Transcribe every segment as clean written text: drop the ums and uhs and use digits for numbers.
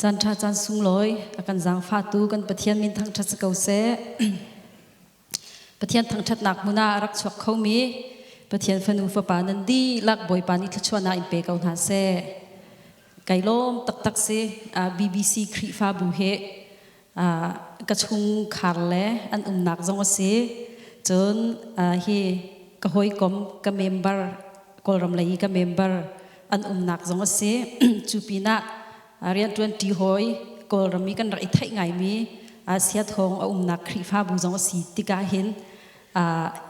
Caan ṭha caan sunglawi a kan zaangfahtu kan Pathian min thangṭhat si ko seh. Pathian thangṭhatnak hmun ah a rak chuak khomi Pathian fanu fapa nan dihlak Bawipa nih thluachuahnak in pe ko hna seh. Kai lawm taktak si BBC Khrihfabu he ka chungkhar le an umnak zong a si. Cun hi ka hawikom ka member Kawlram lei i ka member an umnak zong a si. Cu pinah rianṭuan ṭi hawi Kawlram i kan rak i theih ngaimi Asia thawng a umnak Khrihfabu zong a si tikah hin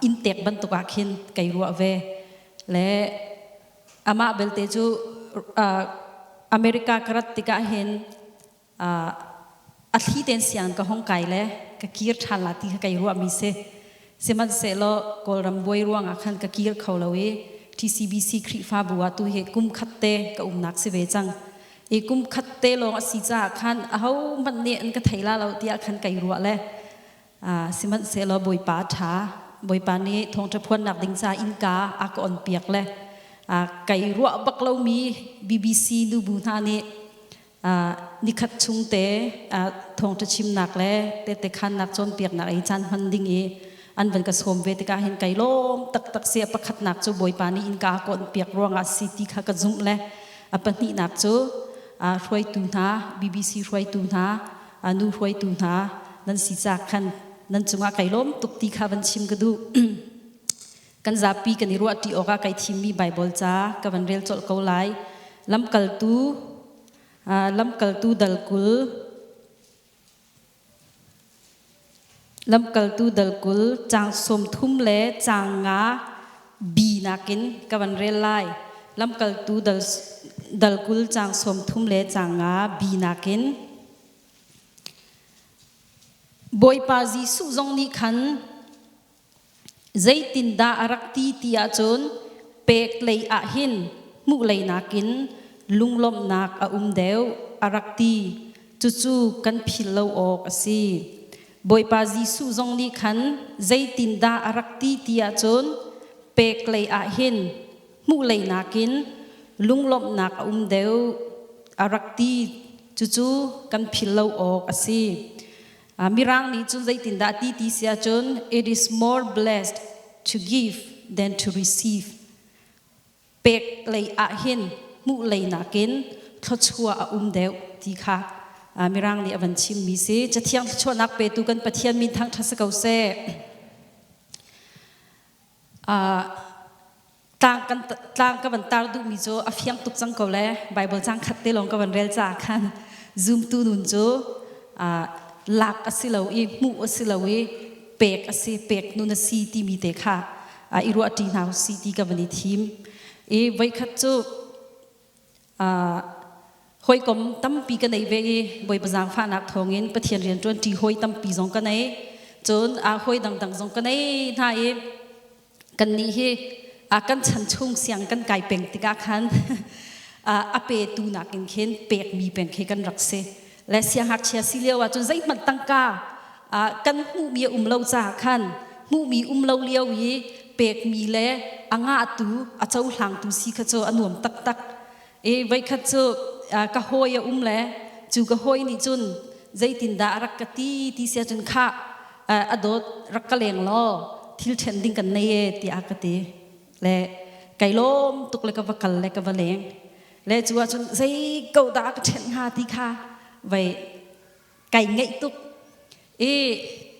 inntek bantuk ah khin kai ruah ve. Le amah belte cu America ka rat tikah hin a thli tein siang ka hong kai le ka kir ṭhan la ti kha kai ruahmi si. Sihmanhsehlaw Kawlram buai ruangah khan ka kir kho lo i TCBC Khrihfabu ah tu hi kum khat te ka umnak si ve cang. I kum khat te lawng a si caah khan ahohmanh nih an ka thei la lo tiah khan kai ruah le sihmanhsehlaw Bawipa a ṭha. Bawipa nih thawngṭha phuannak ding ca innka a ka on piak le kai ruah bak lomi BBC nubu hna nih nikhat chung te thawngṭha chimnak le tehte khaannak cawnpiaknak ei caan hman ding i an van ka sawm ve tikah hin kai lawm taktak si. A pakhatnak cu Bawipa nih innka a kawn piak ruangah si ti kha ka zumh le a pahnihnak cu hruaitu hna BBC hruaitu hna, nu hruaitu hna nan si caah khan nan cungah kai lawm tuk ti kha van chim ka duh. Kan zapi kan i ruahṭi awkah kai thimmi Baibal ca ka van rel colh ko lai. Lamkaltu Lamkaltu dal 20, Lamkaltu dal 20 caang 30 le caang 5 B nakin ka van rel lai. Lamkaltu dal dal 20 caang 30 le caang 5 B nakin. Bawipa Jesuh zong nih khan Zeitindah a rak ti ti ahcun pek lei ah hin hmuh lei nakin lunglawmhnak a um deuh a rak ti. Cucu kan philh lo awk a si. Bawipa Jesuh zong nih khan zeitindah a rak ti ti ahcun pek lei ah hin hmuh lei nakin lunglawmhnak a um deuh a rak ti. Cucu kan philh lo awk a si. Mirang nih cun zeitindah ti ti si ahcun, "It is more blessed to give than to receive." Pek lei ah hin hmuh lei nakin thluachuah a um deuh ti kha Mirang nih a van chimmi si. Cathiang thluachuahnak petu kan Pathian min thangṭhat si ko seh. Tlang kan tlang ka van tar duhmi cu a fiang tuk cang ko le Bible cang khat te lawng ka van rel caah khan zumtu nun cu lak a si lo i hmuh a si lo i pek a si, pek nun a si timi te kha i ruah ṭi hna usih ti ka van i thim. I voikhat cu hawikom tampi ka nei ve i Bawipa zaangfahnak thawngin Pathian rian ṭuan ṭi hawi tampi zong ka nei, cun hawi dangdang zong ka nei hna i kannih hi kan chan chung siang kan kai peng tikah khan a petu nakin khin pekmi peng khi kan rak si le siangngakchia si lio ahcun zeihmanh tangka kan hmuhmi a um lo caah khan hmuhmi um lo lio i pekmi le a ngahtu a cohlangtu si kha cu a nuam taktak. I voikhat cu ka hawi a um le cu ka hawi nih cun zeitindah a rak ka ti ti sia cun, "Khah, a dawt, rak ka leng law thil ṭhen ding kan nei e," tiah ka ti le kai lawm tuk le ka va kal le ka va leng le cu ahcun zei ko dah ka ṭhenh hnga ti kha vei kai ngaih tuk i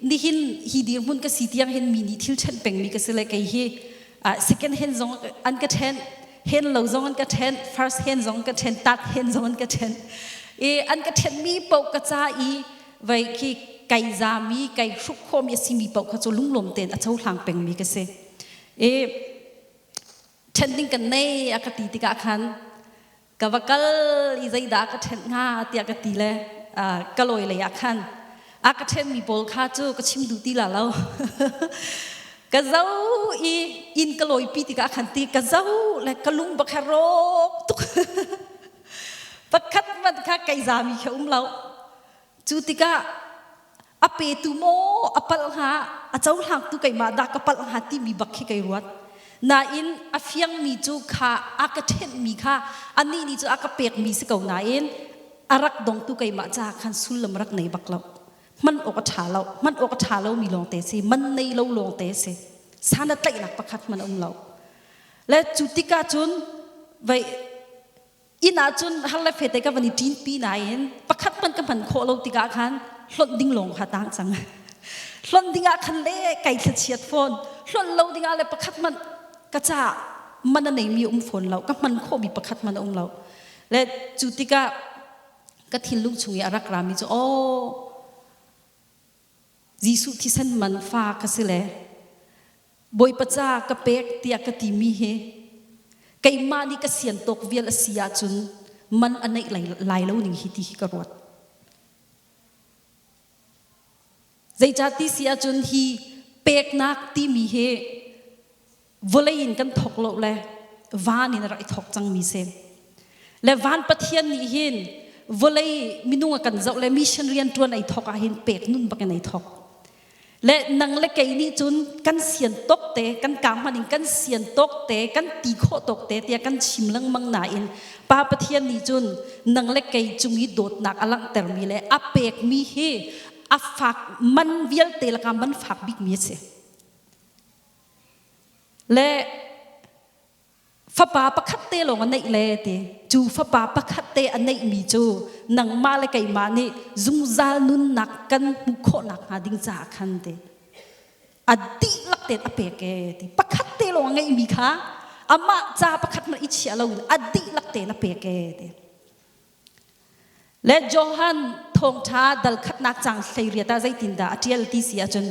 nihin hi dirhmun ka si tiang hin mi nih thil ṭhenh pengmi ka si le kei hi second hand zong an ka ṭhenh, hen lo zong an ka ṭhenh, first hand zong an ka ṭhenh, third hand zong an ka ṭhenh i an ka ṭhenhmi paoh ka ca i vei khi kai zami, kai hruk khawhmi a simi paoh kha cu lunglawm tein a cohlang pengmi ka si. I ṭhenh ding kan nei a ka ti tikah khan ka va kal i zeidah ka ṭhenh hnga tiah ka ti le ka lawi lei ah khan a ka ṭhenmi pawl kha cu ka chim duh ti la lo. Ka zo i inn ka lawipi tikah khan ti ka zo le ka lung bak kha rawk tuk. Pakhat hmanh kha kai zami kha um lo. Cu tikah a petu maw a palh hnga, a cohlangtu keimah dah ka palh hnga timi bak khi kai ruat. Nain a fiangmi cu kha a ka ṭhenhmi kha anih nih cu a ka pekmi si ko nain. A rak dongtu keimah caah khan sullam rak nei bak lo. Hman awk a ṭha lo. Hman awk a ṭha lomi lawngte si. Man nei lo lawngte si. San a tlaihnak pakhat hmanh a um lo. Le cu tikah cun vei inn ah cun har le fete ka van i ṭinpi nain pakhat hmanh ka hman khawh lo tikah khan hlonh ding lawng kha tang cang. Hlonh ding ah khan le kai thlachiat fawn. Hlonh lo ding ah le pakhat hmanh ka caah man a neimi um fawn lo. Ka hman khawhmi pakhat hmanh a um lo. Le cu tikah ka thinlung chung i a rak rami cu aw Jesuh thisen man fa ka si le Bawipa ca ka pek tiah ka timi hi keimah nih ka sian tawk vial a si ahcun man a neih lai lo ning hi ti hi ka ruat. Zeicah ti si ahcun hi peknak timi hi vawlei in kan thawk lo le van in a rak i thawk cangmi si. Le van Pathian nih hin vawlei minung a kan zoh le mission rian ṭuan ai thawk ah hin pek nun bak in ai thawk. Le nang le kei nih cun kan sian tawk te, kan ka hman in kan sian tawk te, kan ti khawh tawk te tiah kan chim lengmang nain Pa Pathian nih cun nang le kei cung i dawtnak a langhtermi le a pekmi hi a fak man vialte lakah man fak bikmi a si. Le fapa pakhat te lawng a neih le ti cu fapa pakhat te a neihmi cu nangmah le keimah nih zungzal nunnak kan hmuh khawh nakhnga ding caah khan ti a dihlak tein a pek e ti pakhat te lawng a ngeihmi kha amah ca pakhat hmanh i chiah loin a dihlak tein a pek e ti Le Johan thawngṭha dal khatnak cang 18 ah zeitindah a ṭial ti si ahcun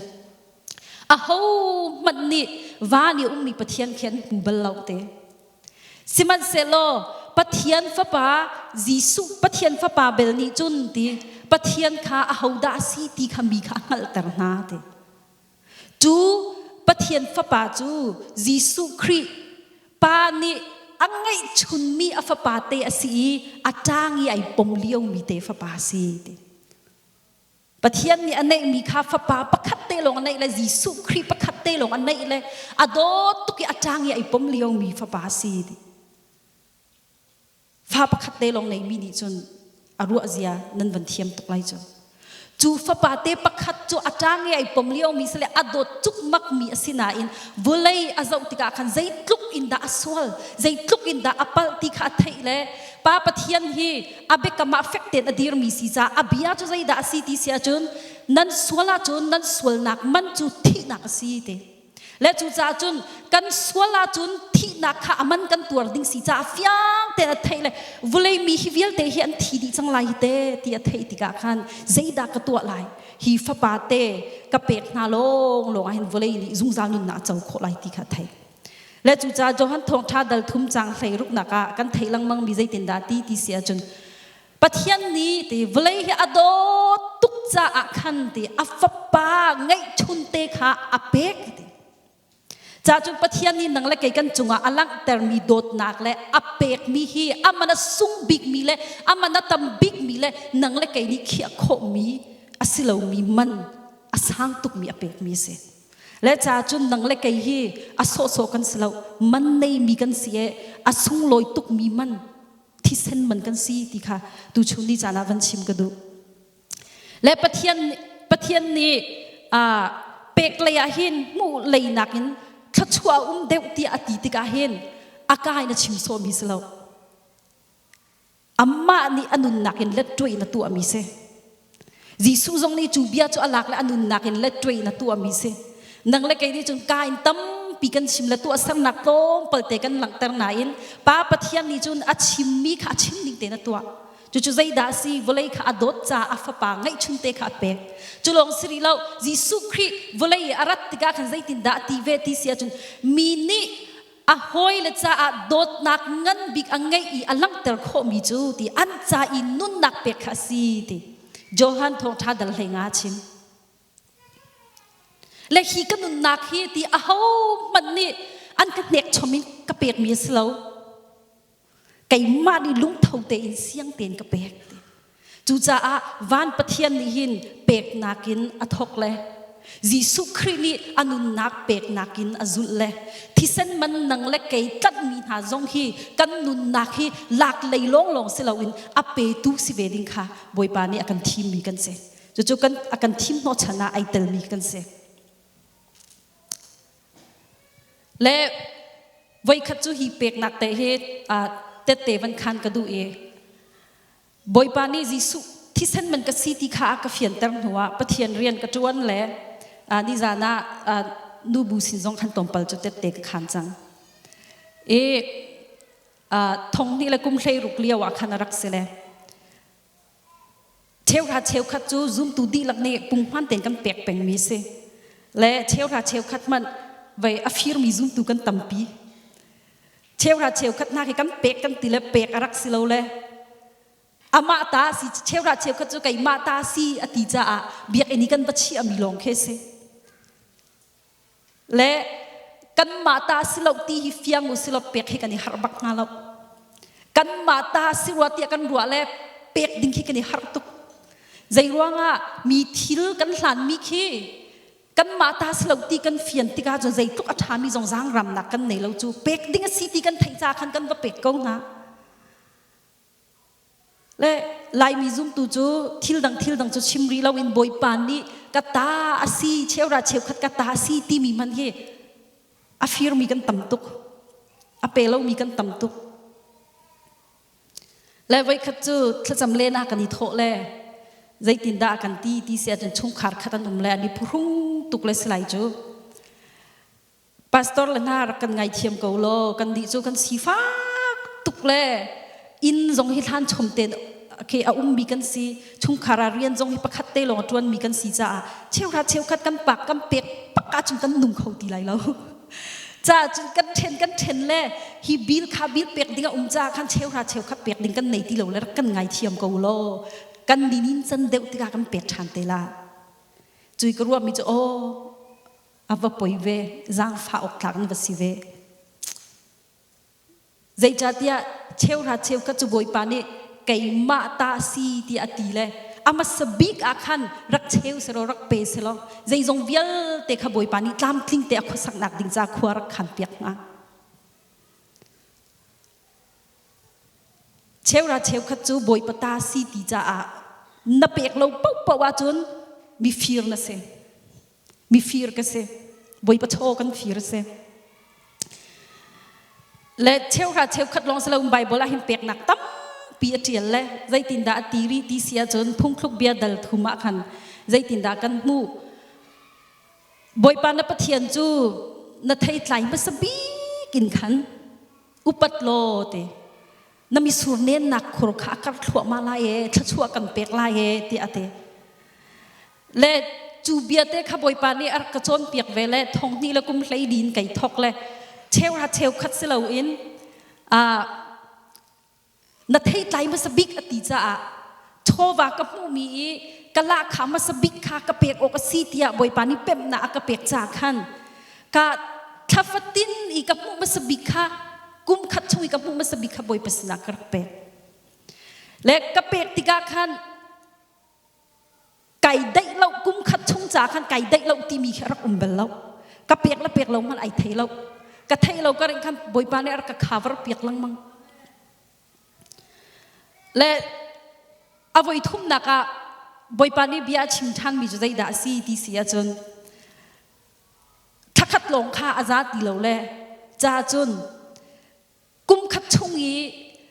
ahohmanh nih van i a ummi Pathian khi an hmu bal lo te. Sihmanhsehlaw Pathian Fapa Jesuh Pathian Fapa bel nih cun ti Pathian kha ahodah a si ti kha mi kha a hngalhter hna ti. Cu Pathian Fapa cu Jesuh Khrih Pa nih a ngeihchunmi a fapa te a si i a ṭang i ai pom liomi te fapa a si ti. Pathian nih a neihmi kha fapa pakhat te lawng a neih le Jesuh Khrih pakhat te lawng a neih le a dawt tuk i a ṭang i ai pom liomi fapa a si ti. Fa pakhat te lawng neimi nih cun a ruah zia nan van thiam tuk lai cu. Cu fapa te pakhat cu a ṭang i ai pom liomi si le a dawt cukmak mi a si nain vawlei a zoh tikah khan zeitluk in dah a sual, zeitluk in dah a palh ti kha a theih le Pa Pathian hi a biakam ah fek tein a dirmi si caah a bia cu zeidah a si ti si ahcun nan sual ahcun nan sualnak man cu thihnak a si ti. Le cucaah cun kan sual ahcun thihnak kha a man kan tuar ding si caah fiang tein a theih le vawlei mi hi vialte hi an thi dih cang lai hi te ti a theih tikah khan zeidah ka tuah lai hi fapa te ka pek hna lawng lawng ah hin vawlei nih zungzal nunnak a co khawh lai ti kha a theih. Le cucaah Johan thawngṭha dal thum cang 16 nak ah kan theih lengmang mi zeitindah ti ti si ahcun Pathian nih ti vawlei hi a dawt tuk caah khan ti a fapa ngeihchun te kha a pek ti. Ca cun Pathian nih nang le kei kan cungah a langhtermi dawtnak le a pekmi hi a man a sung bikmi le a man a tam bikmi le nang le kei nih khiah khawhmi a si lomi man a sang tukmi a pekmi a si. Le ca cun nang le kei hi a sawhsawh kan si lo man neimi kan si e a sunglawi tukmi man thisen man kan si ti kha tuchun ni caan ah van chim ka duh. Le Pathian Pathian nih pek lei ah hin hmuh lei nakin thluachuah um deuh tiah a ti tikah hin a ka in a chim sawhmi si lo. Amah nih a nunnak in let in a tuahmi si. Jesuh zong nih cu bia cu a lak le a nunnak in let in a tuahmi si. Nang le kei nih cun ka in tampi kan chim le tuahsernak tlawmpal te kan langhter nain Pa Pathian nih cun a chimmi kha a chim ning tein a tuah. Cucu zeidah a si? Vawlei kha a dawt caah a fapa ngeihchun te kha a pek. Cu lawng si rih lo, Jesuh Khrih vawlei i a rat tikah khan zeitindah a ti ve ti si ahcun mi nih a hawile caah dawtnak ngan bik a ngeih i a langhter khawhmi cu ti an ca i nunnak pek kha a si ti Johan thawngṭha dal 15 a chim. Le hi ka nunnak hi ti ahohmanh nih an ka hnek chom in ka pekmi a si lo. Keimah nih lungtho tein siang tein ka pek ti. Cucaah van Pathian nih hin peknak in a thawk le. Jesuh Khrih nih a nunnak peknak in a zulh le thisen man nang le kei tlanhmi hna zong hi kan nunnak hi lak lei lawnglawng si loin a petu si ve ding kha Bawipa nih a kan thimmi kan si. Cucu kan a kan thim hnawhchan ah ai telmi kan si. Le voikhat cu hi peknak te hi tette van khan ka duh i Bawipa nih Jesuh thisen man ka si ti kha a ka fianter hnuah Pathian rian ka ṭuan le nizan ah nubu sin zong khan tlawmpal cu tette ka khan cang. I thong hnih le kum 16 lio ah khan a rak si le cheuhra cheukhat cu zumtu dihlak nih punghman tein kan pek pengmi si le cheuhra cheukhat hmanh vei a firmi zumtu kan tampi. Cheuhra cheukhat hna khi kan pek kan ti le pek a rak si lo le amah ta si cheuhra cheukhat cu keimah ta si a ti caah biakinn i kan va chiahmi lawng khi si. Le kanmah ta si lo ti hi fiang u si lo pek hi kan i harh bak hnga lo. Kanmah ta si rua tiah kan ruah le pek ding khi kan i harh tuk. Zei ruangah mi thil kan hlanmi khi kanmah ta si lo ti kan fian tikah cun zeitluk a ṭhami zong zaangramnak kan nei lo cu pek ding a si ti kan theih ca khan kan va pek ko hna. Le Laimi zumtu cu thil dang thil dang cu chim rih loin Bawipa nih ka ta a si cheura cheukhat ka ta a si timi hmanh hi a firmi kan tam tuk a pe lomi kan tam tuk. Le voikhat cu thlacam len ah kan i thawh le zeitindah a kan ti ti si ahcun chungkhar khat an um le an i phuhrung tuk le si lai cu. Pastor le hna rak kan ngaithiam ko law kan nih cu kan sifak tuk le inn zong hi hlan chom ten ke a ummi kan si chungkhar ah rian zong hi pakhat te lawng a ṭuanmi kan si caah cheuhra cheukhat kan pak kan pek pak ahcun kan nung kho ti lai lo. Ca cun kan ṭhen kan ṭhen le hi bil kha bil pek ding a um caah khan cheuhra cheukhat pek ding kan nei ti lo le rak kan ngaithiam ko law kan ninin can deuh tikah kan pek ṭhan te la. Cui ka ruahmi cu aw a va poi ve zaangfah awk tlak an va si ve. Zeicahtiah cheuhra cheukhat cu Bawipa nih keimah ta si tiah a ti le a hmasa bik ah khan rak cheu selaw rak pe selaw zeizong vialte kha Bawipa nih tlamtling te a khuasaknak ding ca khua rak khan piak hnga. Cheuhra cheukhat cu Bawipa ta si ti caah na pek lo paohpaoh ahcun mifir na si. Mifir ka si. Bawipa chaw kan fir a si. Le cheuhra cheukhat lawng si lo Bible ah hin peknak tampi a ṭial le zeitindah a ti rih ti si ahcun phungthluk bia dal thum ah khan zeitindah kan hmuh. Bawipa na Pathian cu na theitlai hmasa bik in khan upat law ti na misur nennak khur kha a kar thluahmah lai e thluachuah kan pek lai e tiah a ti. Le cu bia te kha Bawipa nih a rak ka cawnpiak ve le thong hnih le kum hlei din kai thok le cheuhra cheukhat si loin na theitlai hmasa bik a ti caah chawva ka hmuhmi i ka lahkha hmasa bik kha ka pek awk a si tiah Bawipa nih pemhnak a ka pek caah khan ka thlafatin i ka hmuh hmasa bik kha kum khat chung i ka hmuh hmasa bik kha Bawipa sinah ka rak pek. Le ka pek tikah khan Kai daih lo kum khat chung ca khan kai daih lo timi khi a rak um bal lo. Ka pek le pek lo hmanh ai thei lo. Ka thei lo ka ring khan Bawipa nih a rak ka cover piak lengmang. Le a voi thumnak ah Bawipa nih bia a chim ṭhanmi cu zeidah a si ti si ahcun thlakhat lawng kha a za ti lo le ca cun Kum khat chung i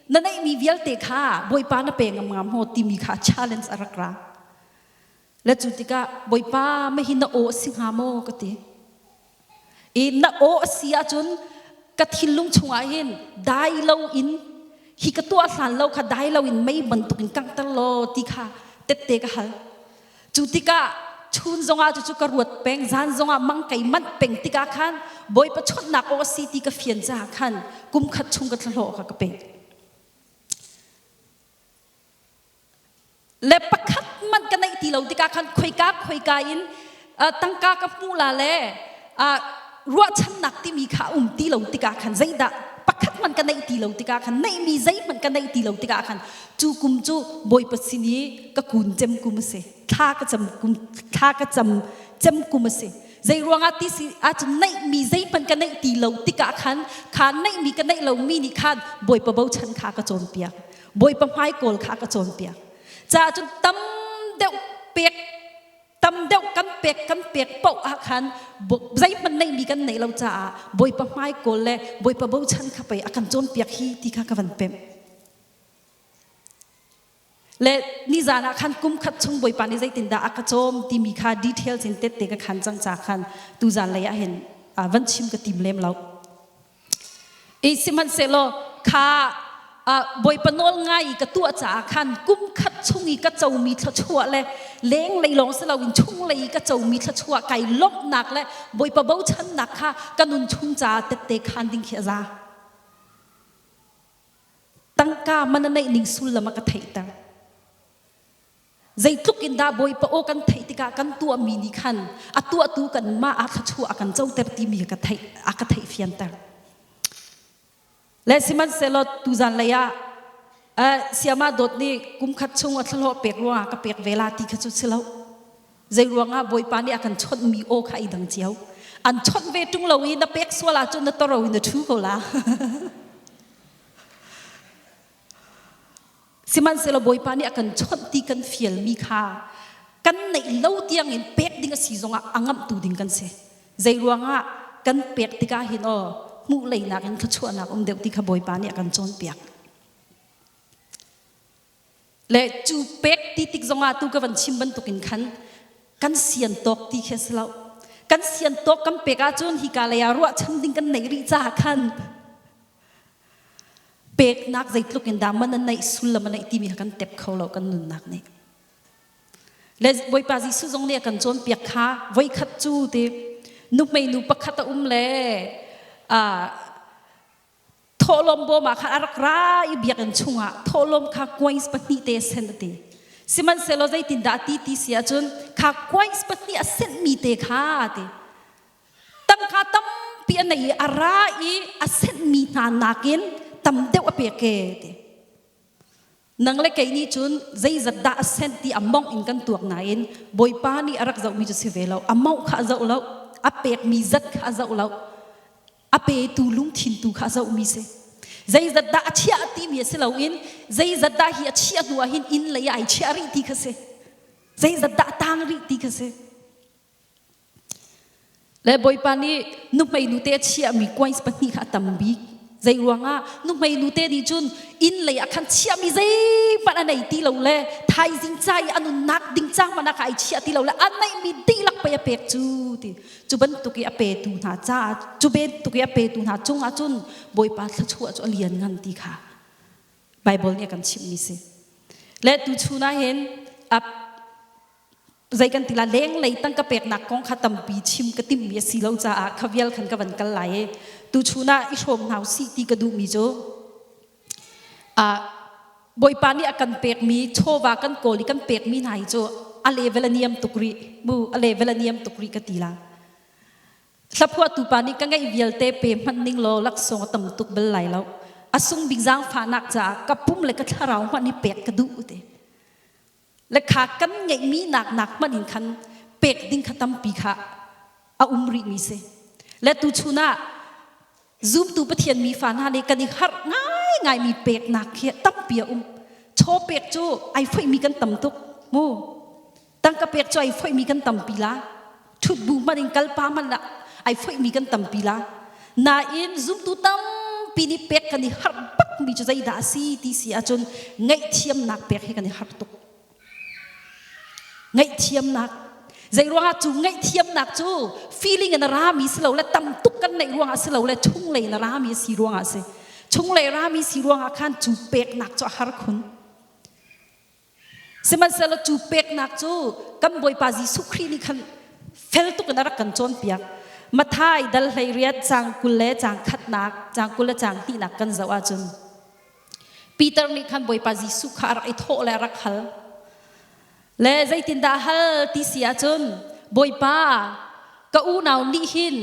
na neihmi vialte kha Bawipa na pe ngam ngam maw timi kha challenge a rak ra. Le cu tikah Bawipa mahi na aw a si hnga maw ka ti. I na aw a si ahcun ka thinlung chungah hin dai lo in hi ka tuah hlan lo kha dai lo in mei bantuk in kangter law ti kha tette ka hal. Cu tikah chun zongah cucu ka ruat peng, zan zongah mang kei manh peng tikah khan Bawipa chawnhnak aw a si ti ka fian caah khan kum khat chung ka thlahlawh kha ka pek. Le pakhat man ka neih ti lo tikah khan khoika khoika in tangka ka hmuh la le ruahchannak timi kha a um ti lo tikah khan zeidah pakhat Pakhat hmanh ka neih ti lo tikah khan neihmi zeihmanh ka neih ti lo tikah khan cu kum cu Bawipa sin i ka kun cem kum a si. Thla ka cam kum thla ka cam cem kum a si. Zei ruangah ti si ahcun neihmi zeihmanh ka neih ti lo tikah khan kha neihmi ka neih lomi nih khan Bawipa bochan kha ka cawnpiak. Bawipa hmaikawl kha ka cawnpiak. Caah cun tam deuh pek tam deuh kan pek kan pek paoh ah khan zeihmanh neihmi kan neih lo caah Bawipa hmai kawl le Bawipa bochan kha pei a kan cawnpiak hi ti kha ka van pemh. Le nizan ah khan kum khat chung Bawipa nih zeitindah a ka cawm timi kha details in tette ka khan cang ca khan tuzan lei ah hin van chim ka tim lem lo. I sihmanhsehlaw kha Bawipa nawl ngai i ka tuah caah khan kum khat chung i ka comi thluachuah le lenglei lawng si loin chunglei i ka comi thluachuah kai lawmhnak le Bawipa bochannak kha ka nun chung caah tette khan ding khi a za. Tangka man a neih ning sullam a ka theihter. Zeitluk in dah Bawipa aw kan theih tikah kan tuahmi nih khan a tuahtu kanmah ah thluachuah a kan coter timi ka theih a ka theih fianter. Le sihmanhsehlaw tuzan lei ah siama dawt nih kum khat chung a thlahlawh pek ruangah ka pek ve la ti kha cu si lo. Zei ruangah Bawipa nih a kan chawnhmi aw kha i dang cio. An chawnh ve ṭung lo i na pek sual ahcun na toro in na ṭhu ko la. Sihmanhsehlaw Bawipa nih a kan chawnh ti kan fialmi kha kan neih lo tiangin pek ding a si zongah a ngamhtu ding kan si. Zei ruangah kan pek tikah hin aw hmuh leinak in thluachuahnak um deuh ti kha Bawipa nih a kan cawnpiak. Le cu pek ti tik zongah tu ka van chim bantukin khan kan sian tawk ti khi a si lo. Kan sian tawk kan pek ahcun hika lei ah ruahchan ding kan neih rih caah khan Peknak zeitluk in dah man a neih sullam a neih timi kha kan tep kho lo kan nunnak nih. Le Bawipa Jesuh zong nih a kan cawnpiak kha voikhat cu ti nuhmei nu pakhat a um le thawhlawm bawm ah khan a rak ra i biakinn chungah thawhlawm kha coins pahnih te a sen a ti. Sihmanhsehlaw zeitindah a ti ti si ahcun kha coins pahnih a senhmi te kha a ti. Tangka tampi a nei i a ra i a senhmi hna nakin tam deuh a pek e ti. Nang le kei nih cun zeizat dah a senh ti a mongh in kan tuak nain Bawipa nih a rak zohmi cu si ve lo. A mongh kha a zoh lo, a pekmi zat kha a zoh lo, a petu lungthin tu kha a zohmi si. Zeizat dah a chiah timi a si loin zeizat dah hi a chiah hnu ah hin inn lei ah ai chiah rih ti kha si. Zeizat dah a tang rih ti kha si. Le Bawipa nih nuhmei nute a chiahmi coins pahnih kha a tam bik. Zei ruangah nuhmei nute nih cun inn lei ah khan chiahmi zeihmanh a nei ti lo le thaizing ca i a nunnak ding ca hmanh ah kha ai chiah ti lo le a neihmi dihlak pei a pek cu ti. Cu bantuk i a petu hna caah cu bantuk i a petu hna cungah cun Bawipa thluachuah cu a lian ngan ti kha Baibal nih a kan chimhmi si. Le tuchun ah hin a zei kan ti la lenglei tangka peknak kong kha tampi chim ka timmi a si lo caah kha vial khan ka van kal lai i tuchun ah i hrawm hna usih ti ka duhmi cu Bawipa nih a kan pekmi chawva kan kawl i kan pekmi hna hi cu a level a niam tuk rih mu a level a niam tuk rih ka ti la Hlaphuahtu pa nih ka ngeih vialte pe hmanh ning law laksawng a tam tuk bal lai lo a sung bik zaangfahnak caah ka pum le ka thlarau hmanh hi pek ka duh ti Le kha kan ngeihmi nak nak hmanh in khan pek ding kha tampi kha a um rihmi si. Le tuchun ah zumtu Pathian mi fa hna nih kan i harh ngaingaimi peknak hi tampi a um. Chaw pek cu ai foihmi kan tam tuk mu. Tangka pek cu ai foihmi kan tampi la. Ṭhut bu hmanh in kalpa hmanh ah ai foihmi kan tampi la. Nain zumtu tampi nih pek kan i harh bakmi cu zeidah a si ti si ahcun ngaihthiamnak pek hi kan i harh tuk. Ngaihthiamnak. Zei ruangah cu ngaihthiamnak cu feeling in a rami si lo le tam tuk kan neih ruangah si lo le chunglei in a rami a si ruangah a si. Chunglei rami si ruangah khan cu peknak cu a har khun. Sihmanhsehlaw cu peknak cu kan Bawipa Jesuh Khrih nih khan fel tuk in a rak kan cawnpiak. Matthai dal 18 caang 20 le caang khatnak, caang 20 le caang hnihnak kan zoh ahcun Peter nih khan Bawipa Jesuh kha a rak i thawh le a rak hal. Le zeitindah hal ti si ahcun Bawipa ka unau nih hin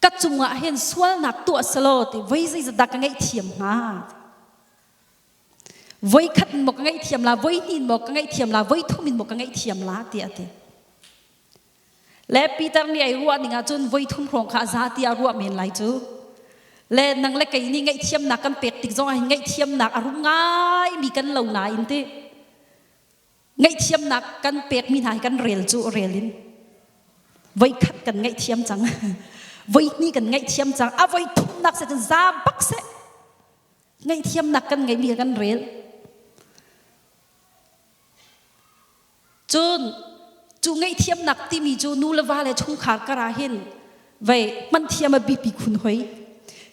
Ka cungah hin sualnak tuah selaw ti voi zeizat dah ka ngaihthiam hnga? Voi khat in maw ka ngaihthiam la, voi hnih in maw ka ngaihthiam la, voi thum in maw ka ngaihthiam la tiah a ti. Le Peter nih ai ruah ning ahcun voi thum hrawng kha a za tiah a ruah men lai cu. Le nang le kei nih ngaihthiamnak kan pek tik zong ah hin ngaihthiamnak a rum ngaimi kan lo nain ti ngaihthiamnak kan pekmi hna hi kan rel cu rel in voi khat kan ngaihthiam cang voi hnih kan ngaihthiam cang a voi thumnak se cun za bak seh ngaihthiamnak kan ngeihmi kha kan rel Cun cu ngaihthiamnak timi cu nu le va le chungkhar kar ah hin vei hman thiam a bipi khun hoi.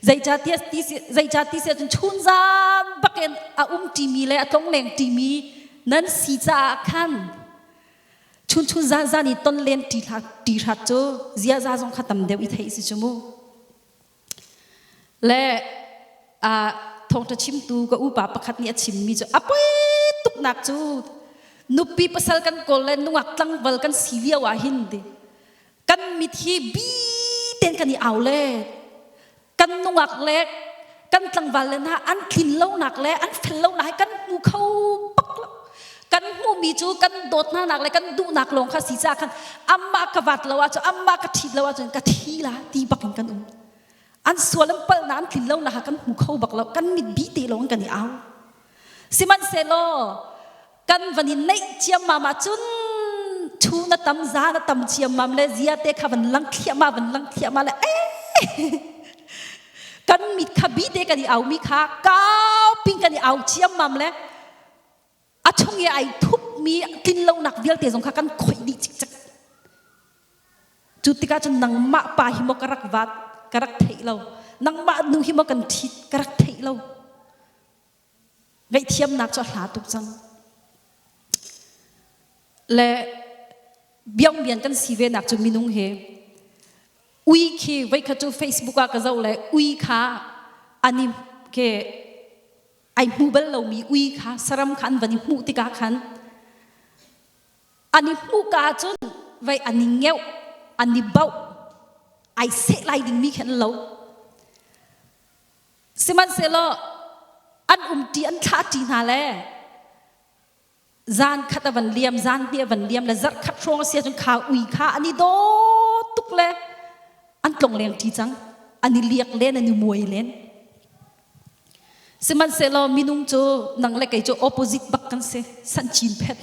Zeicahtiah ti zeicah ti si ahcun chunzan bakin a um ṭimi le a tlongleng ṭimi nan si caah khan chunchun zan zan i ton len ṭi hrat cu ziaza zong kha tam deuh i theih si cu mu. Le thawngṭha chimtu ka upa pakhat nih a chimmi cu a poi tuknak cu nupi pasal kan kawl le nungak tlangval kan si lio ah hin ti kan mit hi bi ten kan i au le kan nungak le kan tlangval le hna an tlin lonak le an fel lonak hi kan hmu kho bak lo kan hmuhmi cu kan dawt hna nak le kan duhnak lawng kha si caah khan amah ka vat lo ahcun amah ka ṭhit lo ahcun ka thi la ti bak in kan um an sual an palh na an tlin lo na kha kan hmu kho bak lo kan mit bi te lawng kan i au sihmanhsehlaw kan van i neih ciammam ahcun thu na tam za na tam ciammam le zia te kha van lang thliahmah van lang thliahmah le eh kan mit kha bi te kan i au mi kha kau ping kan i au ciammam le a chung i ai thupmi tlinlonak vialte zong kha kan khoih dih cikcek cu tikah cun nangmah pa hi maw ka rak vat ka rak theih lo nangmah nu hi maw kan ṭhit ka rak theih lo ngaihthiamnak cu a hla tuk cang le biangbian kan si ve nak cu minung he ui khi voikhat cu Facebook ah ka zoh le ui kha ani ke ai hmu bal lomi ui kha saram kha an van i hmuh tikah khan an i hmuh ka ahcun vei an i ngeuh an i bauh ai seh lai dingmi khi an lo sihmanhsehlaw an umṭi an thlahṭi hna le zan khat a van liam zan hnih a van liam le zarh khat hrawng a si ahcun kha ui kha an i daw tuk le an tlong leng ṭi cang an i liak len an i muai len sihmanhsehlaw minung cu nang le kei cu opposite bak kan si san chin phet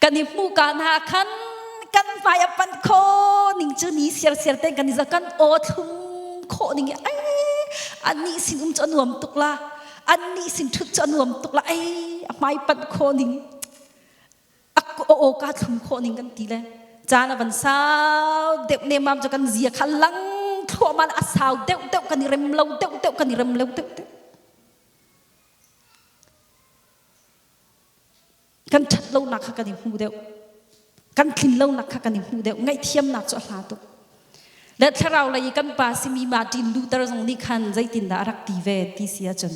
kan i hmuh ka hna khan kan hmai a panh kho ning cu ni siar siar te kan i za kan aw thlum khawh ning i ai annih sin um cu a nuam tuk la annih sin ṭhut cu a nuam tuk la ei a hmai panh khawh ning a aw ka thlum khawh ning kan ti le caan a van sau deuh nemam cu kan zia kha lang thluahmah a sau deuh deuh kan i rem lo deuh deuh kan i rem lo deuh deuh Kan ṭhat lonak kha kan i hmu deuh. Kan tlin lonak kha kan i hmu deuh. Ngaihthiamnak cu a hla tuk. Le thlarau lei i kan pa simi Martin Luther zong nih khan zeitindah a rak ti ve ti si ahcun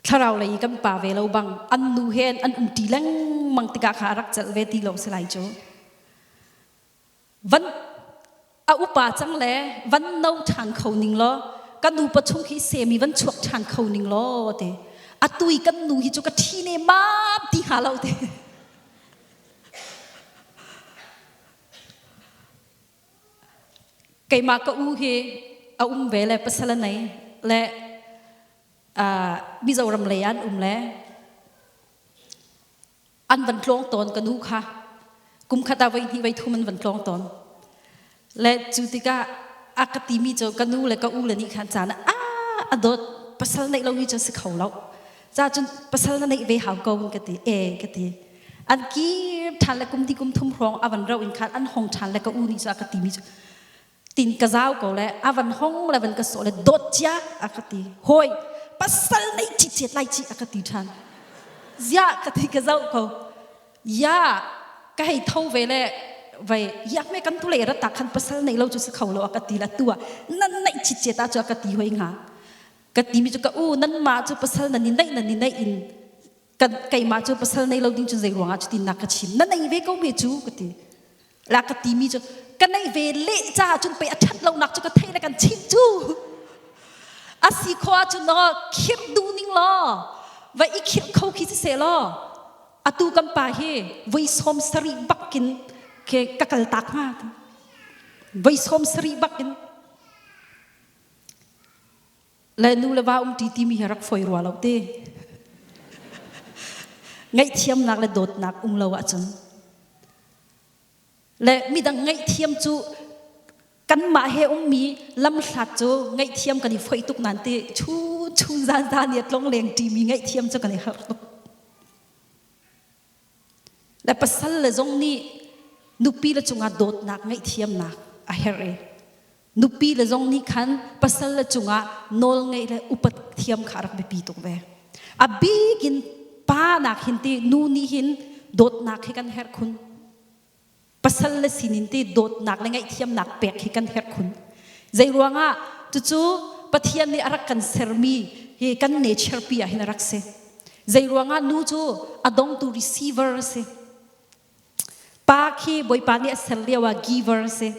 thlarau lei i kan pa ve lo bang an nu he an umṭi lengmang tikah kha a rak celh ve ti lo si lai cu. Van a upa cang le van no ṭhan kho ning law ka nupa chung khi semi van chuak ṭhan kho ning law te atu i kan nu hi cu ka ṭhi ne mam ti hnga lo te keimah ka u hi a um ve le pasal a nei le Mizoram lei an um le an van tlawng tawn ka nu kha kum khat ah voi hnih voi thum an van tlawng tawn le cu tikah a ka timi cu ka nu le ka u le nih khan caan ah a dawt pasal neih lo hi cu si kho lo ca cun pasal na neih ve hau ko ka ti e ka ti an kir ṭhan le kum ti kum thum hrawng a van ro in khan an hong ṭhan le ka u nih cu a ka timi cu tin ka zau ko le a van hong le van ka sawh le dawt cia a ka ti hoi pasal nei chi chet lai chi a ka ti ṭhan ziah ka ti ka zoh ko ya ka hei tho ve le vai yak me kan tu le ra ta khan pasal nei lo chu si kho lo a ka ti la tua nan nei chi chet a chu a ka ti hoi nga ka ti mi chu ka u nan ma chu pasal nan ni nei nan ni nei in kan keimah cu pasal nei lo ding cu zei ruangah cutin na ka chim na nei ve ko me cu ka ti la ka ti mi cu. Ka neih ve leh caah cun pei a ṭhat lonak cu ka theih le kan chimh cu. A si khawh ahcun law khirh duh ning law va i khirh kho khi siseh law atu kan pa hi voi 70 bakin ke ka kal tak hnga. Voi 70 bakin le nu le va umṭi timi hi rak foi rua lo te. Ngaihthiamnak le dawtnak um lo ahcun le midang ngaihthiam cu kanmah he ummi lamhlat cu ngaihthiam kan i foih tuk nan ti chu chun zan zan i tlong leng ṭimi ngaihthiam cu kan i harh tuk. Le pasal le zong nih nupi le cungah dawtnak ngaihthiamnak a herh i nupi le zong nih khan pasal le cungah nawl ngeih le upat thiam kha a rak biapi tuk ve. A bik in pa nak hin ti nu nih hin dawtnak hi kan herh khun. Pasal le sinin ti dawtnak le ngaihthiamnak pek hi kan herh khun. Zei ruangah cucu Pathian nih a rak kan sermi hi kan nature pi ah hin a rak si. Zei ruangah nu cu a dongtu receiver a si. Pa khi Bawipa nih a ser lio ah giver a si.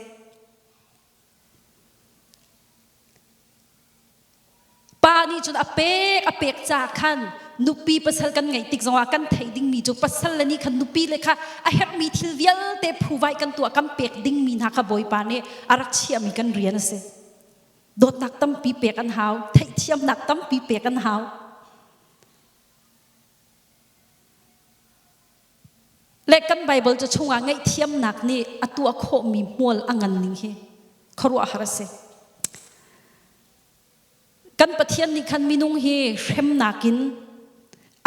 Pa nih cun a pek a pek ca khan nupi pasal kan ngeih tik zongah kan theih dingmi cu pasal le nih khan nupi le kha a herhmi thil vialte phuvai kan tuah kan pek dingmi hna kha Bawipa nih a rak chiahmi kan rian a si. Dawtnak tampi pek an hau, theihthiamnak tampi pek an hau. Le kan Baibal cu chungah ngaihthiamnak nih a tuah khawhmi hmual a ngan ning hi khuaruahhar a si. Kan Pathian nih khan minung hi hremnak in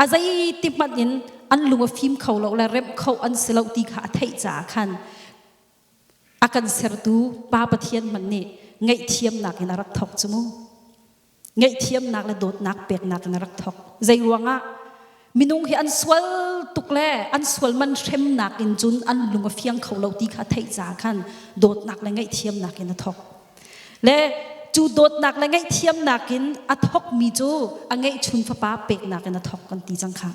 a zeiti hmanh in an lung a fim kho lo le remh kho an si lo ti kha a theih caah khan a kan sertu Pa Pathian hmanh nih ngaihthiamnak in a rak thawk cu mu. Ngaihthiamnak le dawtnak peknak in a rak thawk. Zei ruangah? Minung hi an sual tuk le an sual man hremnak in cun an lung a fiang kho lo ti kha theih caah khan dawtnak le ngaihthiamnak in a thawk. Le cu dawtnak le ngaihthiamnak in a thawkmi cu a ngeihchun fapa peknak in a thawk kan ti cang kha.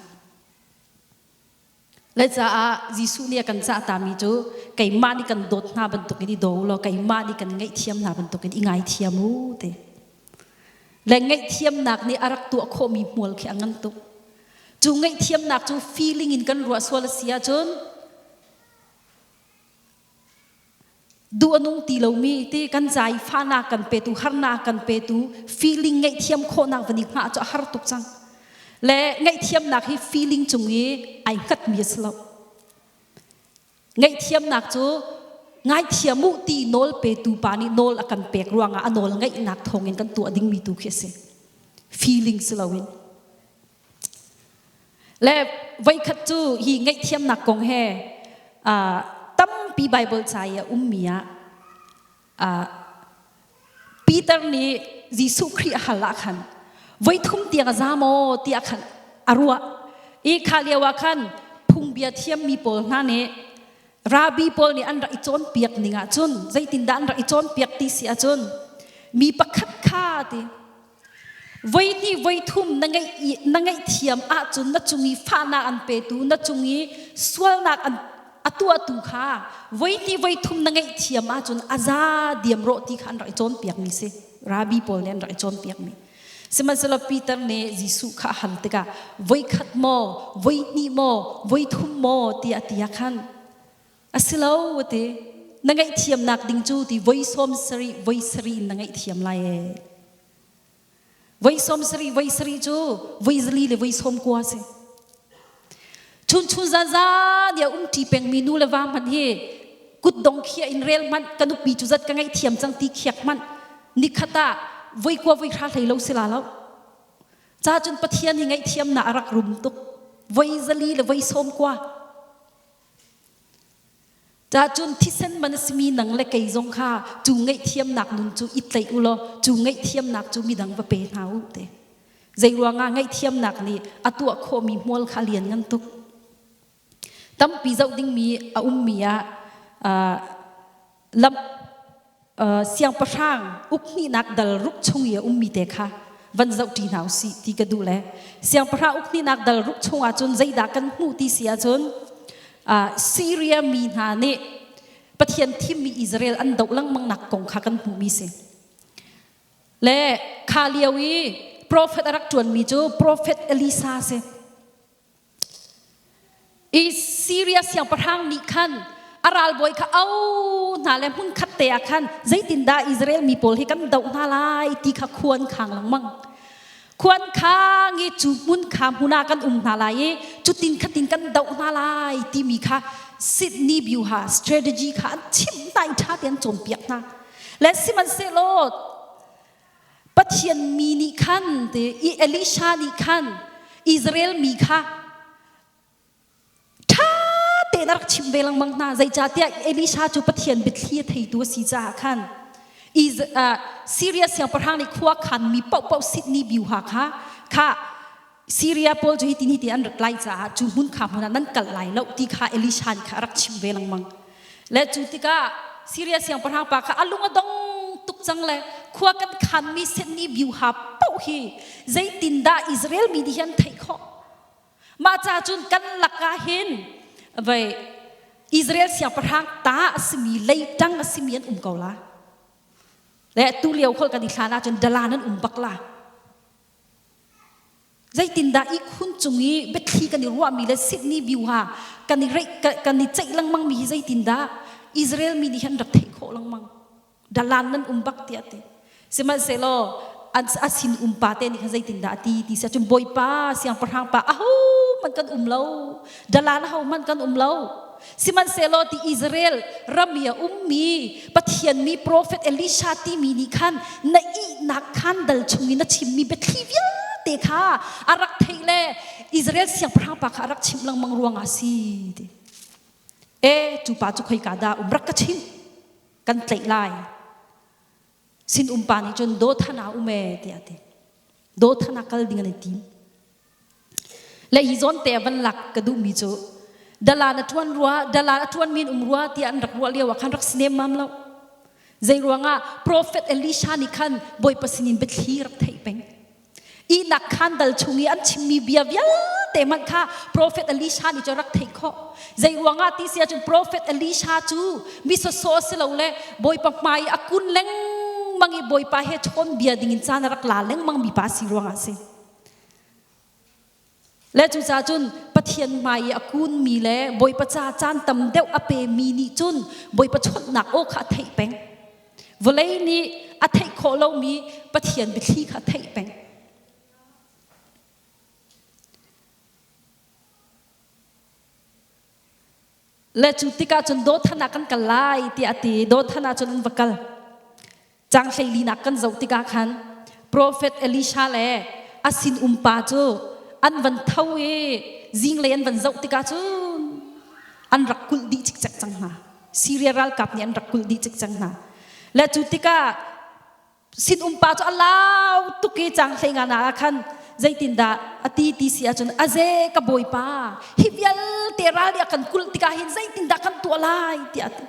Le caah Jesuh nih a kan cahtami cu keimah nih kan dawt hna bantukin i daw u law keimah nih kan ngaihthiam hna bantukin i ngaithiam u ti. Le ngaihthiamnak nih a rak tuah khawhmi hmual khi a ngan tuk. Cu ngaihthiamnak cu feeling in kan ruah sual a si ahcun duh a nung ti lomi ti kan ca i fahnak kan petu harnak kan petu feeling ngaihthiam khawhnak van i hngah cu a har tuk cang le ngaihthiamnak hi feeling cung i ai hngatmi a si lo ngaihthiamnak cu ngaithiam u ti nawl petu pa nih nawl a kan pek ruangah a nawl ngaihnak thawngin kan tuah dingmi tu khi a si feeling si loin Le voikhat cu hi ngaihthiamnak kong he tampi Baibal ca i a ummi ah Peter nih Jesuh Khrih a hal ah khan voithum tiang a za maw tiah khan a ruah i kha lio ah khan phungbia thiammi pawl hna nih Rabbi pawl nih an rak i cawnpiak ning ah cun zeitindah an rak i cawnpiak ti si ahcun mi pakhat kha ti Voihnih voithum na ngeih na ngaihthiam ahcun na cung i fahnak an petu na cung i sualnak an a tuahtu kha voihnih voithum na ngaihthiam ahcun a za diam rawh ti kha an rak i cawnpiakmi si. Rabbi pawl nih an rak i cawnpiakmi. Sihmanhsehlaw Peter nih Jesuh kha a hal tikah voikhat maw, voihnih maw, voithum maw tiah a ti ah khan a si lo a ti. Na ngaihthiamnak ding cu ti voi 70 voi sarih in na ngaihthiam lai ee. Voi 70 voi sarih cu voi 4 le voi 90 si. Chun chun zan zan ya um ṭi pengmi nu le va hmanh hi kutdong khia in rel hmanh ka nupi cu zat ka ngaihthiam cang ti khiak hmanh nikhat ah voi kua voi hra hlei lo si la lo. Ca cun Pathian hi ngaihthiamnak a rak rum tuk. Voi 4 le voi 90. Cacun thisen man a simi nang le kei zong kha cu ngaihthiamnak nun cu i tlaih u law cu ngaihthiamnak cu midang va pe hna u te. Zei ruangah ngaihthiamnak nih a tuah khawhmi hmual kha lian ngan tuk. Tampi zoh dingmi a ummi ah lam siangpahrang ukhnihnak dal ruk chung i a ummi te kha van zohṭi hna usih ti ka duh le siangpahrang ukhnihnak dal ruk chung ah cun zeidah kan hmuh ti si ahcun Syria mi hna nih Pathian thimmi Israel an doh lengmang nak kong kha kan hmuhmi si. Le kha lio i prophet a rak ṭuanmi cu prophet Elisa si. I Syria siangpahrang nih khan a ralbawi kha au hna le hmunkhat te ah khan zeitindah Israel mi pawl hi kan doh hna lai ti kha khuan khang lengmang. Khuan khang i cu hmun kha hmun ah kan um hna lai i cutin khatin kan doh hna lai timi kha Sydney Byuha strategy kha an chimh hna i ṭha tein an cawnpiak hna. Le sihmanhsehlaw Pathian mi nih khan ti i Elisha nih khan Israel mi kha ṭha tein a rak chimh ve lengmang hna. Zeicahtiah Elisha cu Pathian biathli a theitu a si caah khan Syria siangpahrang nih khua khanmi paohpaoh Sydney Byuha kha kha Syria pawl cu hitin hitin an rat lai caah cu hmun kha hmun ah nan kal lai lo ti kha Elisha nih kha a rak chimh ve lengmang. Le cu tikah Syria siangpahrang pa kha a lung a dong tuk cang le khua kan khanmi Sydney Byuha paoh hi zeitindah Israel mi nih hin an theih khawh? Mah ca cun kan lakah hin vei Israel siangpahrang ta a simi leitang a simi an um ko la. Le tu lio khol kan i hlan ahcun dalan an um bak la. Zeitindah ihkhun cung i biathli kan i ruahmi le Sydney view ha kan i reih kan i ceih lengmangmi hi zeitindah Israel mi nih hin rak theih khawh lengmang. Dalan nan um bak tiah ti. Sihmanhsehlaw an a sin um pa te nih khan zeitindah a ti ti siah cun Bawipa siangpahrang pa aho hmanh kan um lo. Dalan aho hmanh kan um lo. Sihmanhsehlaw ti Israel ram i a ummi Pathian mi profet Elisha timi nih khan na ihnak khan dal chung i na chimmi biathli vialte kha a rak theih le Israel siangpahrang pa kha a rak chimh lengmang ruangah a si ti. E cu pa cu khoika dah um rak ka chim kan tlaih lai. Sin um pa nih cun Dothan ah um e tiah a ti. Dothan ah kal ding an i tim. Le hi zawn te van lak ka duhmi cu dalan a ṭuan rua, dalan a ṭuanmi in um rua tiah an rak ruah lio ah khan rak si nemmam lo. Zei ruangah Prophet Elisha nih khan Bawipa sinin biathli rak theih peng. Ihnak khan dal chung i an chimmi bia vialte hmanh kha Prophet Elisha nih cun rak theih khawh. Zei ruangah ti si ahcun Prophet Elisha cu mi sawsawh si lo le Bawipa hmai i a kun lengmang i Bawipa he chawn bia dingin caan a rak la lengmang mi pa si ruangah a si. Le cucaah cun Pathian hmai i a kunmi le Bawipa ca caan tam deuh a pemi nih cun Bawipa chawnhnak aw kha a theih peng. Vawlei nih a theih khawh lomi Pathian biathli kha a theih peng. Le cu tikah cun Dothan ah kan kal lai tiah a ti. Dothan ah cun an va kal. Caang 14 kan zoh tikah khan Profet Elisha le a sinum pa cu an van tho i zinglei an van zoh tikah cun an rak kulh dih cikcek cang hna. Syria ralkap nih an rak kulh dih cikcek hna. Le cu tikah sinum pa cu a lau tuk i caang 15 ah khan zeitindah a ti ti si ahcun aze ka bawipa hi vialte ral nih a kan kulh tikah hin zeitindah kan tuah lai tiah a ti.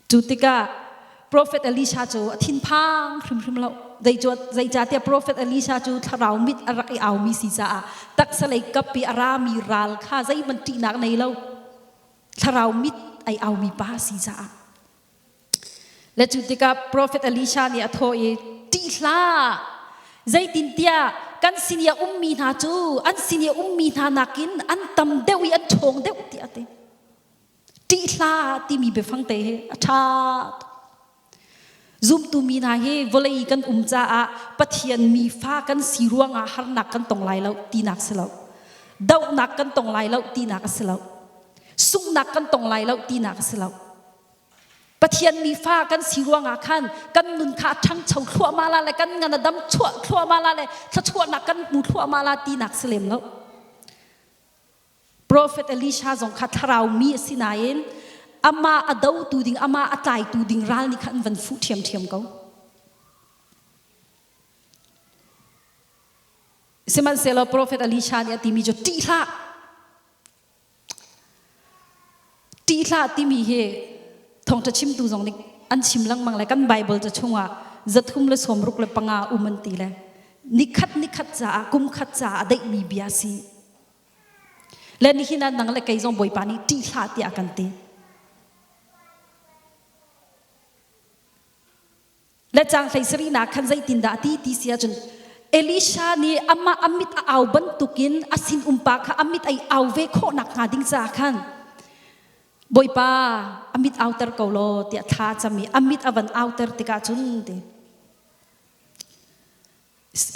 Cu tikah Profet Elisha cu a thinphang hrimhrim lo. Zeicahtiah Profet Elisha cu thlarau mit a rak i aumi si caah taksa lei kap i a rami ral kha zeihmanh ṭihnak nei lo. Thlarau mit ai aumi pa si caah. Le cu tikah Profet Elisha nih a thawh i, ṭih hlah! Zeitintiah kan sin i a ummi hna cu an sin i a ummi hna nakin an tam deuh i an ṭhawng deuh tiah a ti. Ṭih hlah timi biafang te hi a ṭha tuk. Zumtu mi hna hi vawlei kan um caah Pathian mi fa kan si ruangah harnak kan tong lai lo tinak si lo. Dohnak kan tong lai lo tinak a si lo. Sunghnak kan tong lai lo tinak a si lo. Pathian mi fa kan si ruangah khan kan nun kha a ṭhangcho thluahmah la le kan ngan a dam chuah thluahmah la le thluachuahnak kan hmu thluahmah la tinak si lem lo. Profet Elisha zong kha thlarau mi a si nain amah a dotu ding, amah a tlaitu ding ral nih khan an van fuh ṭhiamṭhiam ko. Sihmanhsehlaw Profet Elisha nih a timi cu ṭih hlah. Ṭih hlah timi hi thawngṭha chimtu zong nih an chim lengmang le kan Bible ca chungah 365 um an ti le nikhat nikhat caah kum khat caah a deihmi bia si. Le nihin ah nang le kei zong Bawipa nih ṭih hlah tiah a kan ti. Le caang 17 nak khan zeitindah a ti ti si ahcun Elisha nih amah a mit a au bantukin a sin umpa kha a mit ai au ve khawh nak hnga ding caah khan Bawipa a mit auter ko law tiah thla a cam i a mit a van auter tikah cun ti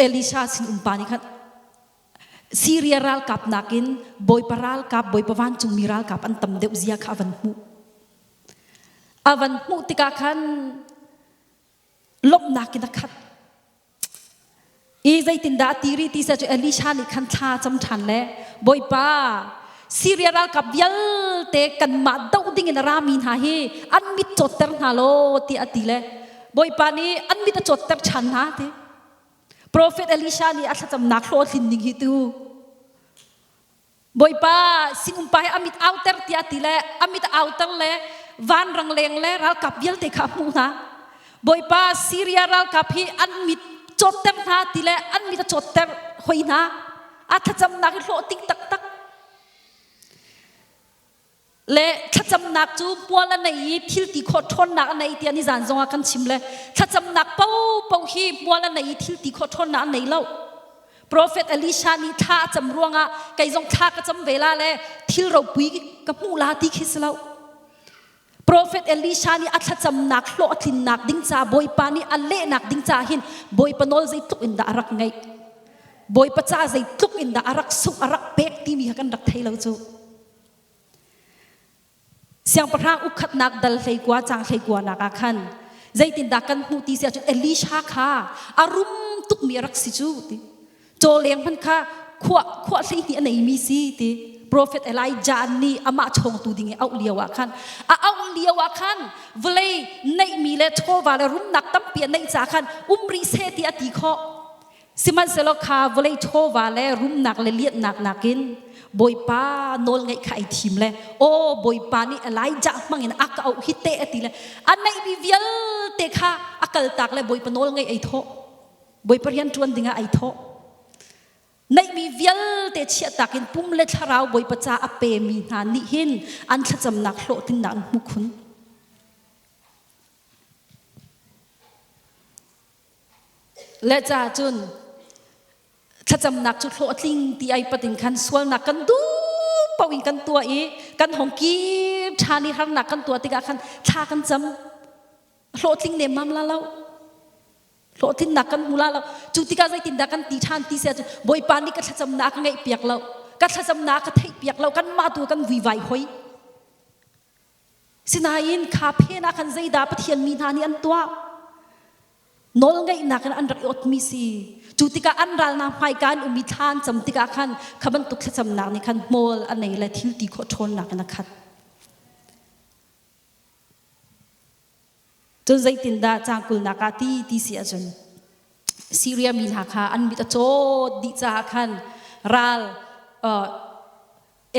Elisha sin umpa nih khan Syria ralkap nakin Bawipa ralkap Bawipa vancungmi ralkap an tam deuh zia kha a van hmuh. A van hmuh tikah khan lawmhnak in a khat. I zeitindah a ti rih ti cu Elisha nih khan thla cam ṭhan le Bawipa Syria ralkap vialte kanmah doh ding in a rami hna hi an mit cawtter hna law tiah a ti le Bawipa nih an mit a cawtter ṭhan hna ti. Profet Elisha nih a thlacamnak hlawhtlin ning hi tu Bawipa sinumpa hi a mit auter tiah ti le a mit auter le vanrang leng le ralkap vialte kha a hmuh hna. Bawipa Syria ralkap hi an mit cawtter hna ti le an mit a cawtter hoi hna. A thlacamnak hi hlawhtling taktak. Le thlacamnak cu pual a nei i thil ti khawh ṭhawnnak a nei tiah nizan zongah kan chim le thlacamnak paohpaoh hi pual a nei i thil ti khawh ṭhawnnak a nei lo. Profet Elisha nih thla a cam ruangah kei zong thla ka cam ve la le thil ropui ka hmuh la ti khi si lo. Profet Elisha nih a thlacamnak hlawh a tlinnak ding ca Bawipa nih a lehnak ding ca hin Bawipa nawl zeitluk in dah a rak ngeih. Bawipa ca zeitluk in dah a rak sungh a rak pek timi kha kan rak thei lo cu. Siangpahrang ukhatnak dal 19 caang 19 nak ah khan zeitindah kan hmuh ti si ahcun Elisha kha a rum tukmi a rak si cu ti. Cawleng hmanh kha khuah khuah 12 a neimi si ti. Prophet Elijah nih amah chawngtu ding i auh lio ah khan a auh lio ah khan vawlei neihmi le chawva le rumnak tampi a neih caah khan um rih seh ti a ti khawh. Sihmanhsehlaw kha vawlei chawva le rumnak le lianhnak nakin Bawipa nawlngaih kha ai thim le aw Bawipa nih Elijah hmangin a ka auh hi teh a ti le a neihmi vialte kha a kaltak le Bawipa nawlngaih ai thawh. Bawipa rian ṭuan dingah ai thawh. Neihmi vialte chiahtak in pum le thlarau Bawipa ca a pemi hna nih hin an thlacamnak hlawhtlinnak an hmu khun. Le ca cun thlacamnak cu hlawhtling ti ai pat in khan sualnak kan duh paoh in kan tuah i kan hong kir ṭhan i harnak kan tuah tikah khan thla kan cam. Hlawhtling nemmam la lo. Hlawhtlinnak kan hmu la lo. Cu tikah zeitindah kan ti ṭhan ti si ahcun Bawipa nih ka thlacamnak a ka ngaihpiak lo. Ka thlacamnak a ka theihpiak lo. Kanmah tu kan vuivai hoi. Sinain kha phen ah khan zeidah Pathian mi hna nih an tuah? Nawlngeihnak in an rak i otmi si. Cu tikah an ralnak hmaika an um i thla an cam tikah khan kha bantuk thlacamnak nih khan hmual a nei le thil ti khawh ṭhawnnak in a khat. Cun zeitindah caang kulnak ah ti ti si ahcun Syria mi hna kha an mit a cawt dih caah khan ral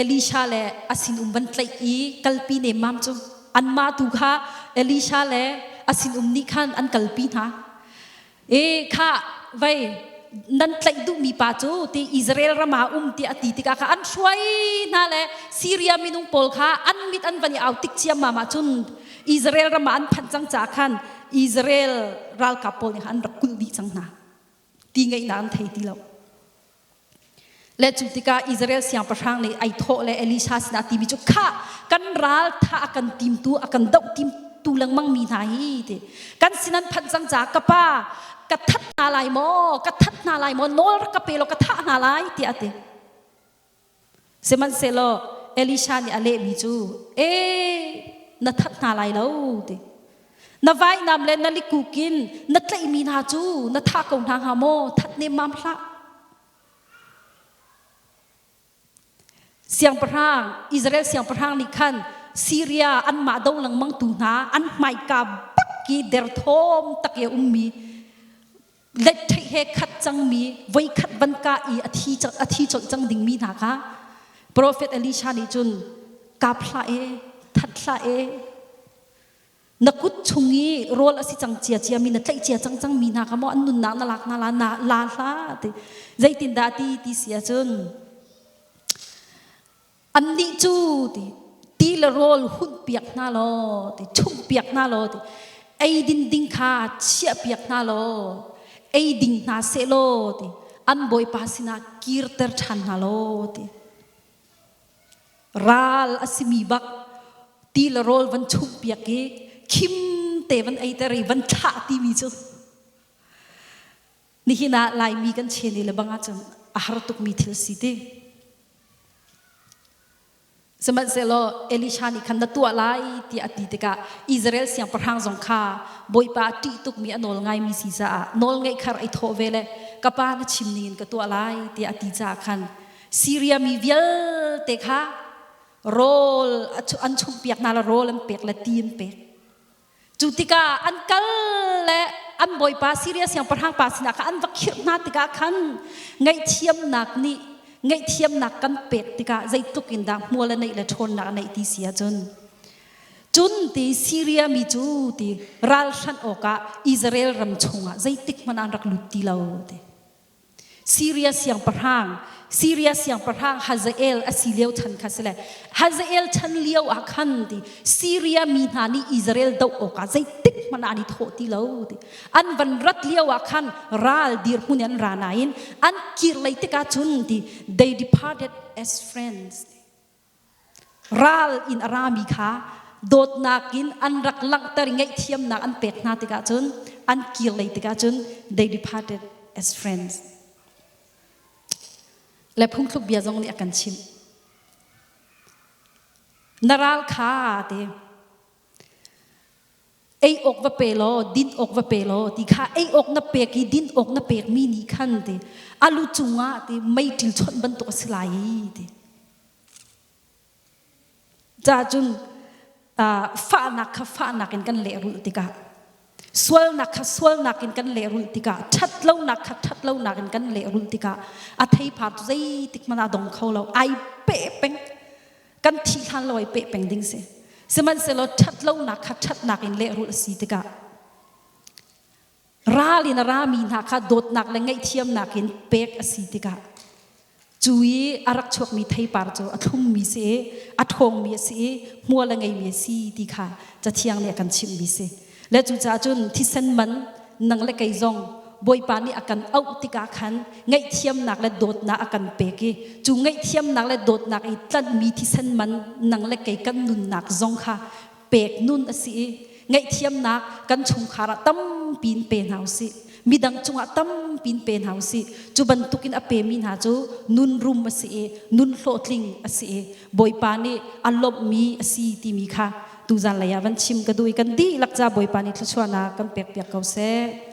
Elisha le a sinum van tlaih i kalpi nemmam cu anmah tu kha Elisha le a sinum nih khan an kalpi hna. E kha vei nan tlaih duhmi pa cu ti Israel ram ah um tiah a ti tikah kha an hruai hna le Syria minung pawl kha an mit an van i au tik ciammam ahcun Israel ram ah an phanh cang caah khan Israel ralkap pawl nih khan an rak kulh dih cang hna. Ti ngeihnak an thei ti lo. Le cu tikah Israel siangpahrang nih ai thawh le Elisha sinah a timi cu khah kan ral thah a kan timtu a kan doh timtu lengmang mi hna hi ti kan sin an phanh cang caah ka pa ka that hna lai maw ka that hna lai maw nawl rak ka pe law ka thah hna lai tiah a ti sihmanhsehlaw Elisha nih a lehmi cu e na that hna lai lo ti na vainam le na likuk in na tlaihmi hna cu na thah ko hna hnga maw that nemmam hlah Siangpahrang Israel siangpahrang nih khan Syria anmah do lengmang tu hna an hmaika bak i derthawm tak i a ummi lettheih he khat cangmi voikhat van kah i a thi a thi colh cang dingmi hna kha Prophet Elisha nih cun kap hlah e that hlah e Na kut chung i rawl a si cang cia ciami na tlaih cia cang cangmi hna kha maw an nunnak na lak hna la na la hlah ti. Zeitindah ti ti si ahcun. Annih cu ti ti le rawl hunh piak hna law ti chumh piak hna law ti eidin ding kha chiah piak hna law ei ding hna seh law ti an bawipa sinah kirter ṭhan hna law ti ral a simi bak ti le rawl van chumh piak i khim te van eiter i van thlah timi cu Nihin ah Laimi kan chen i le bang ahcun a har tukmi thil si ti. Sihmanhsehlaw Elisha nih khan na tuah lai tiah a ti tikah Israel siangpahrang zong kha Bawipa a ṭih tukmi a nawl ngaimi si caah nawl ngeih khar ai thawh ve le ka pa na chim ningin ka tuah lai tiah a ti caah khan Siria mi vialte kha rawl an chumhpiak hna le rawl an pek le ti an pek. Cu tikah an kal le an bawipa Siria siangpahrang pa sinah khan an va khirh hna tikah khan ngaihthiamnak nih ngaihthiamnak kan pek tikah zeitluk in dah hmual a neih le ṭhawnnak a neih ti si ahcun cun ti Siria mi cu ti ralhranh awkah Israel ram chungah zeitik hmanh an rak lut ti lo ti. Siria siangpahrang Siria siangpahrang Hazael a si lio chan kha si le Hazael chan lio ah khan ti Siria mi hna nih Israel doh awkah zeitik hmanh ah an i thawh ti lo ti an van rat lio ah khan ral dirhmun in an ra nain an kir lei tikah cun ti they departed as friends. Ral in a rami kha dawtnak in an rak langhter i ngaihthiamnak an pek hna tikah cun an kir lei tikah cun they departed as friends. Le phungthluk bia zong nih a kan chimh. Na ral kha te Ei awk va pe law, din awk va pe law ti kha ei awk na pek i din awk na pekmi nih khan ti a lu cungah ti meiṭil chawnh bantuk a si lai i ti. Ca cun fahnak kha fahnak in kan lehrulh tikah sualnak kha sualnak in kan lehrulh tikah ṭhatlonak kha ṭhatlonak in kan lehrulh tikah a theipar cu zeitik hmanh ah dong kho lo ai peh peng. Kan thih hlan lo ai peh peng ding si. Sihmanhsehlaw ṭhatlonak kha ṭhatnak in lehrulh a si tikah ral in a rami hna kha dawtnak le ngaihthiamnak in pek a si tikah cu i a rak chuakmi theipar cu a thlummi si i a ṭhawngmi a si i hmual a ngeimi a si ti kha Cathiang nih a kan chimhmi si. Le cucaah cun thisen man nang le kei zong Bawipa nih a kan auh tikah khan ngaihthiamnak le dawtnak a kan pek i cu ngaihthiamnak le dawtnak i tlanhmi thisen man nang le kei kan nunnak zong kha pek nun a si i ngaihthiamnak kan chungkhar ah tampi in pe hna usih. Midang cungah tampi in pe hna usih. Cu bantukin a pemi hna cu nun rum a si i nun hlawhtling a si i Bawipa nih a lawmhmi a si timi kha tuzan lei ah van chim ka duh i kan dihlak ca Bawipa nih thluachuahnak kan pek piak ko seh.